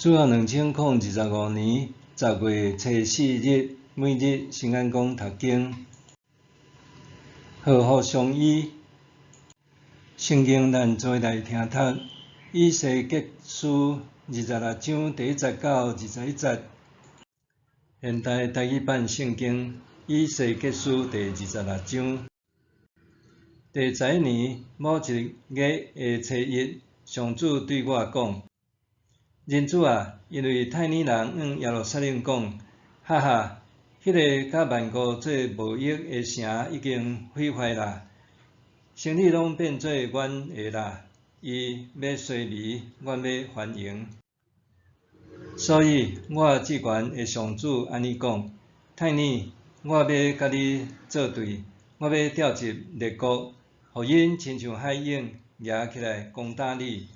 主後2025年10月初4日，每日新眼光讀經，禍福相依。聖經咱做來聽讀，以西結書26章第一節到21節。現代台語版聖經以西結書第二十六章。第11年某一月的初一，上主對我講：人子啊，因為泰爾人向耶路撒冷講：哈哈，彼个佮萬國做貿易的城已經毀壞啦，生意攏變做阮的啦，伊欲衰微，阮欲繁榮。所以，我至懸的上主按呢講：泰爾，我欲佮你作對，我欲召集列國，予𪜶親像海湧，夯起來攻打你。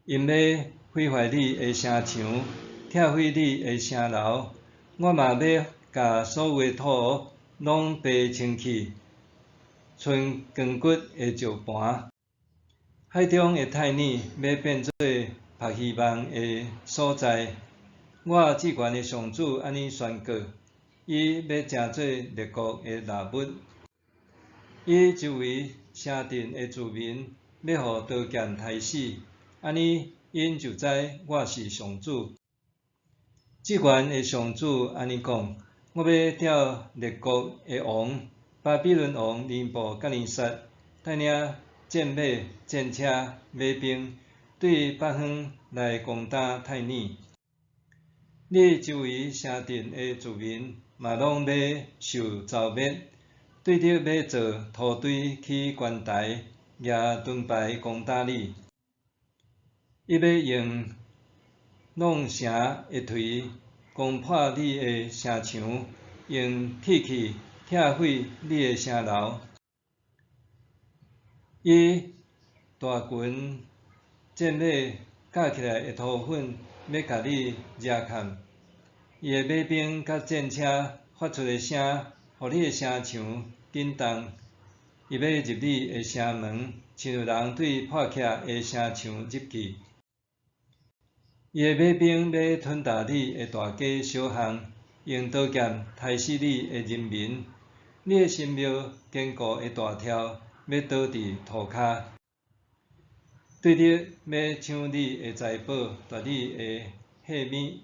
𪜶欲毀壞你的城牆，拆毀你的城樓，我嘛欲共所有的土攏爬清去，賰堅骨的石盤。海中的泰爾欲變做曝希望的所在。我至懸的上主按呢宣告：伊欲成做列國的獵物，伊周圍城鎮的住民欲予刀劍刣死，按呢𪜶就知我是上主。至懸的上主按呢講：我欲召列國的王巴比倫王尼布甲尼撒帶領戰馬、戰車、馬兵，對北方來攻打泰爾。你周圍城鎮的住民嘛攏欲受蹂躪，對著欲做土堆起關台，舉盾牌攻打你。伊欲用挵城的槌攻破你的城牆，用鐵器拆毀你的城樓。伊大群戰馬加起來的塗粉，欲共你掠崁。伊的馬兵佮戰車發出的聲，予你的城牆震動。伊欲入你的城門，親像人對破拆的城牆入去。伊的馬兵欲吞噬你的大街小巷，用刀劍刣死你的人民。你的神廟堅固的大柱欲倒佇塗跤，對敵欲搶你的財寶，奪你的貨物，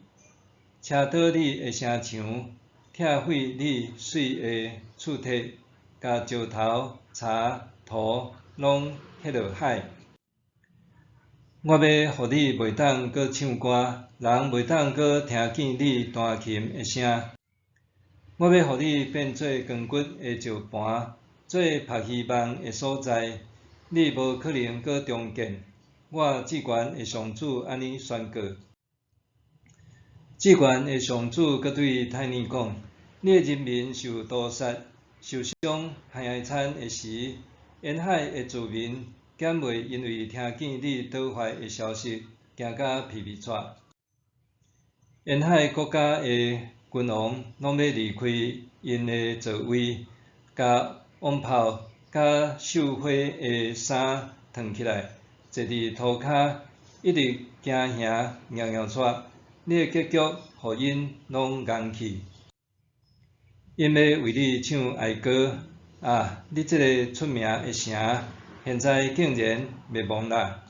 車倒你的城牆，拆毀你媠的柱體，共石頭、柴、土攏撇落海。我欲予你袂當閣唱歌，人袂當閣聽見你彈琴的聲。我欲予你變做堅骨的石盤，做曝希望的所在，你無可能閣重建。我至懸的上主按呢宣告。至懸的上主閣對泰爾講：你的人民受屠殺、受傷、害慘的時，沿海的住民敢袂因為聽見你倒壞的消息，驚甲皮皮掣？沿海國家的君王攏欲離開𪜶的座位，共王袍佮繡花的衫脫起來，坐佇塗跤，一直驚嚇搖搖掣。你的結局，予𪜶攏戇去。𪜶欲為你唱哀歌，啊！你這个出名的城，現在竟然滅亡啦！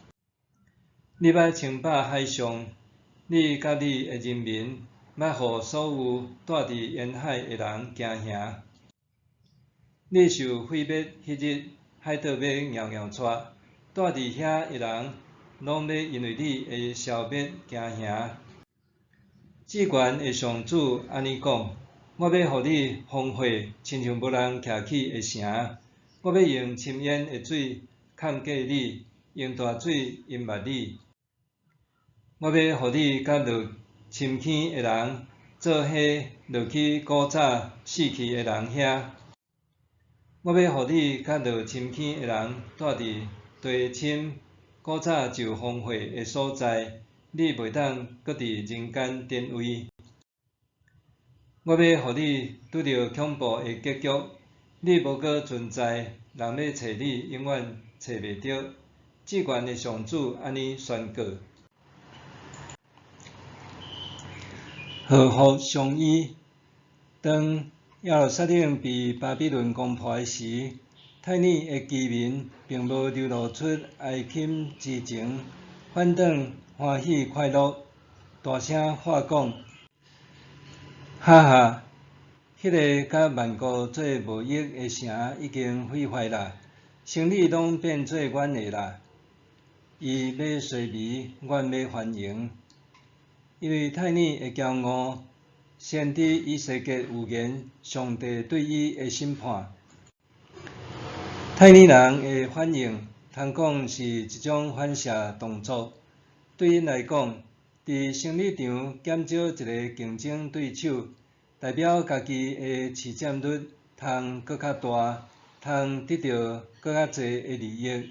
你欲稱霸海上，你佮你的人民，欲予所有蹛佇沿海的人驚嚇。你受毀滅彼日，海島欲搖搖掣，蹛佇遐的人，攏欲因為你的消滅驚嚇。至懸的上主按呢講：我欲予你荒廢，親像無人徛起的城。我欲用深淵的水崁過你，用大水淹沒你。我欲予你佮落深坑的人做伙落去古早死去的人遐。我欲予你佮落深坑的人蹛佇地深、古早就荒廢的所在，你袂當閣佇人間典位。我欲予你拄著恐怖的結局，你無閣存在，人欲揣你永遠揣袂著。至懸的上主按呢宣告。禍福相依。當耶路撒冷被巴比倫攻破的時，泰爾的居民並無流露出哀欽之情，反轉歡喜快樂，大聲喊講：哈哈！彼个佮萬國做貿易的城已經毀壞啦，生理攏變做阮的啦。伊欲衰微，阮欲繁榮。因為泰爾的驕傲，先知以西結預言上帝對伊的審判。泰爾人的反應，通講是一種反射動作。對𪜶來講，佇生理場減少一个競爭對手，代表家己的市佔率通閣較大，通得著閣較濟的利益，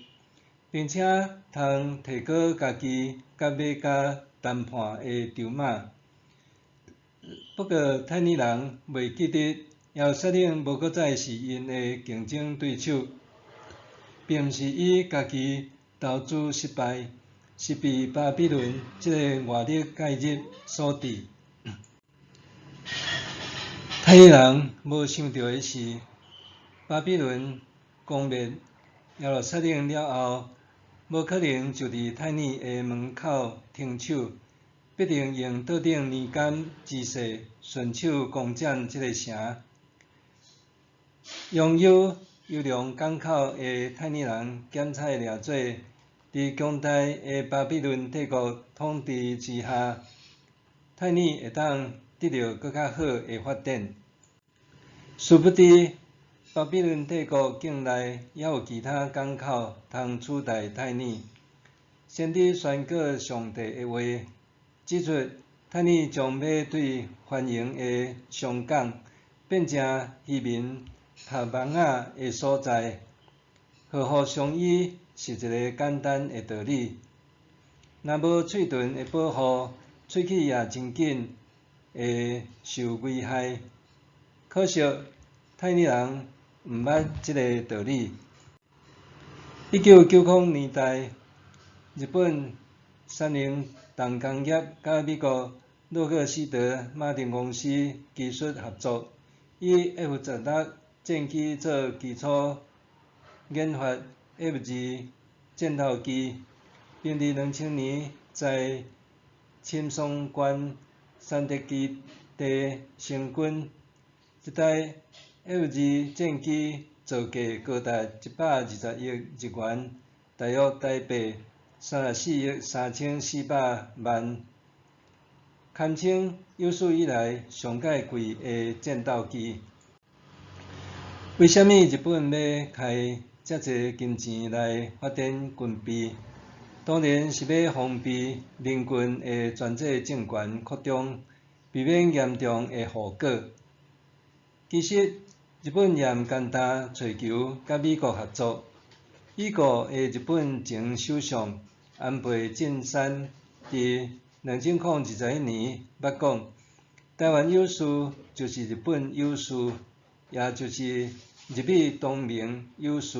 並且通提高家己佮買家談判的籌碼。不過，泰爾人袂記得耶路撒冷無閣再是𪜶的競爭對手，並毋是以家己投資失敗，是被巴比倫這个外力介入所致。泰爾人無想著的是，巴比倫攻滅耶路撒冷了後，無可能就佇泰爾的門口停手，必定用倒轉年鑑之勢，順手攻佔這个城。擁有優良港口的泰爾人檢採掠做，佇強大的巴比倫帝國統治之下，泰爾會當得著閣較好的發展。殊不知，巴比倫帝國境內猶有其他港口通取代泰爾。先知宣告上帝的話，指出泰爾將欲對繁榮的商港變成漁民拍網仔的所在。禍福相依是一个簡單的道理。若無喙唇的保護，喙齒也真緊會受危害。可惜泰爾人毋捌這个道理。1990年代，日本三菱重工業佮美國洛克希德馬丁公司技術合作，以 F-16戰機做基礎，研發 F-2戰鬥機，並佇2000年在深松縣山德基地成軍。這台 F-2戰機造價高達120億日元，大約台幣34億3400萬，堪稱有史以來上蓋貴的戰鬥機。為啥物日本欲開遮濟金錢來發展軍備？當然是欲防備鄰近的專制政權擴張，避免嚴重的後果。其實，日本也毋簡單揣求佮美國合作。已故的日本前首相安倍晉三佇2021年捌講：台灣有事就是日本有事，也就是日美同盟有事。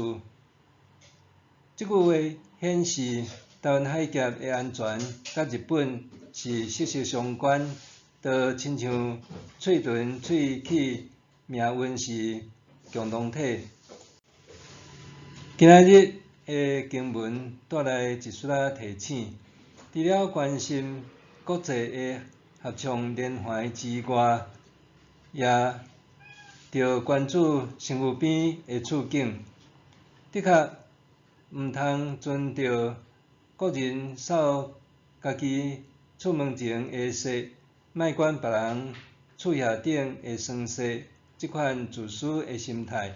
這句話顯示台灣海峽的安全佮日本是息息相關，就親像喙唇喙齒命運是共同體。今仔日的經文帶來一絲仔提醒，除了關心國際的合唱聯歡之外，也著關注身軀邊的處境。的確，毋通存著各人掃家己厝門前的雪，莫管別人厝額頂的霜雪，這款自私的心態。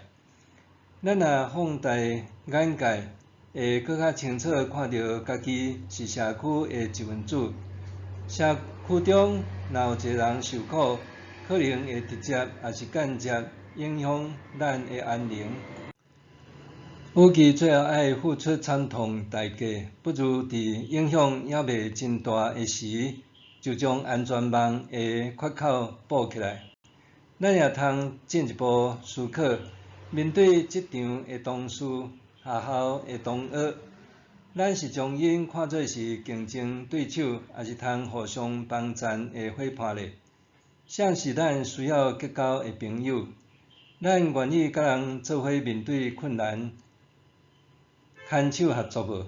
咱若放大眼界，會閣較清楚看著家己是社區的一份子。社區中若有一个人受苦，可能會直接抑是間接影響咱的安寧。與其最後愛付出慘痛代價，不如佇影響猶未真大的時，就將安全網的缺口補起來。咱也通進一步思考，面對職場的同事、學校的同學，咱是將𪜶看做是競爭對手，抑是通互相幫贊的夥伴呢？誰是咱需要結交的朋友？咱願意佮人做伙面對困難，牽手合作無？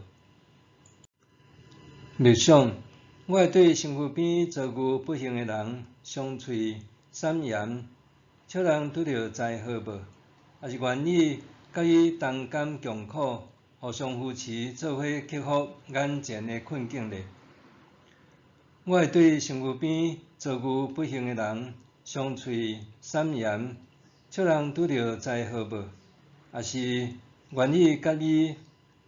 默想，我會對身軀邊遭遇不幸的人，傷喙散言，笑人拄著災禍無？抑是願意佮伊同甘共苦，互相扶持，做伙克服眼前的困境咧？我會對身軀邊遭遇不幸的人，傷喙散言，笑人拄著災禍無？抑是願意佮伊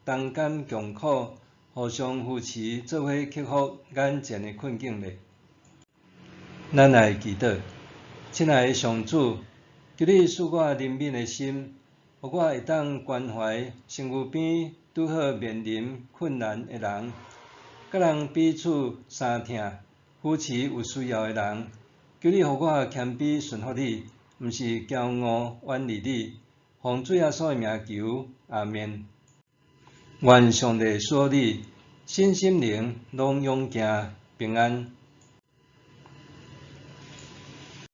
同甘共苦，互相扶持，做伙克服眼前的困境咧？咱來祈禱，親愛的上主，求你賜我憐憫的心，予我會當關懷身軀邊拄好面臨困難的人，佮人彼此相疼，扶持有需要的人。求你予我謙卑順服你，毋是驕傲遠離你。奉主耶穌的名求，阿們。願上帝賜予你，身心靈攏勇健平安。